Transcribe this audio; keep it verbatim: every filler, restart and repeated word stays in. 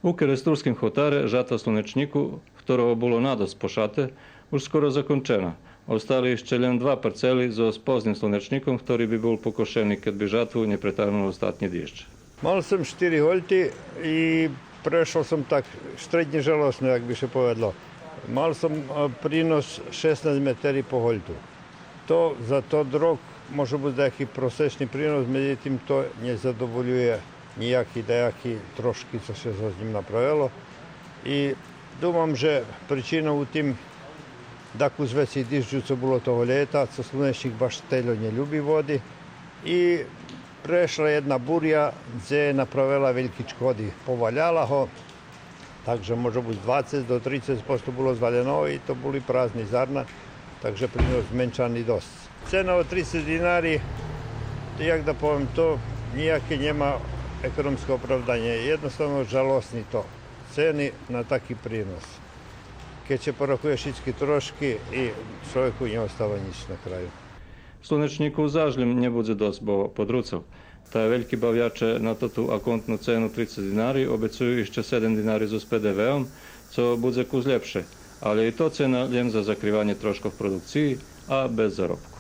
У Керестурским хотаре жатва слунечнїку, хторого було надосц пошате, уж скоро закончена. Остали ище лєм два парцели зоз позним слунечнїком, хтори би бул покошени кед би жатву нє претагнул остатнї диждж. Мал сом штири гольти и прешол сом так штреднє жалосно, як би ше поведло. Мал сом, е, принос шеснац метери по гольту. То за тот рок може буц даяки просечни принос, медзитим то нє задоволює нїяки даяки трошки цо ше зоз нїм направело. И думам же причина у тим дакус вецей дижджу цо було того лєта, цо слунечнїк баш тельо нє люби води. И прешла єдна буря, дзе направела вельки чкоди, поваляла го, так же може буц двацец до трицец посто було звалєно и то були празни зарна, так же принос зменшани досц. Цена од трицец динари, то як да повем, то нїяке нєма економске оправданє, єдноставно жалосни то. Цени на таки принос. Кед ше порахує шицки трошки и чловеку нє остава нїч на краю. Слунечнїку заш лєм нє будзе досц, бо подруцел. Та вельки бавяче на тоту аконтну цену трицец динари обецую ище седем динари зоз П Д В-ом, цо будзе кус лєпше, алє и то цена лєм за закриванє трошкох продукциї, а без заробку.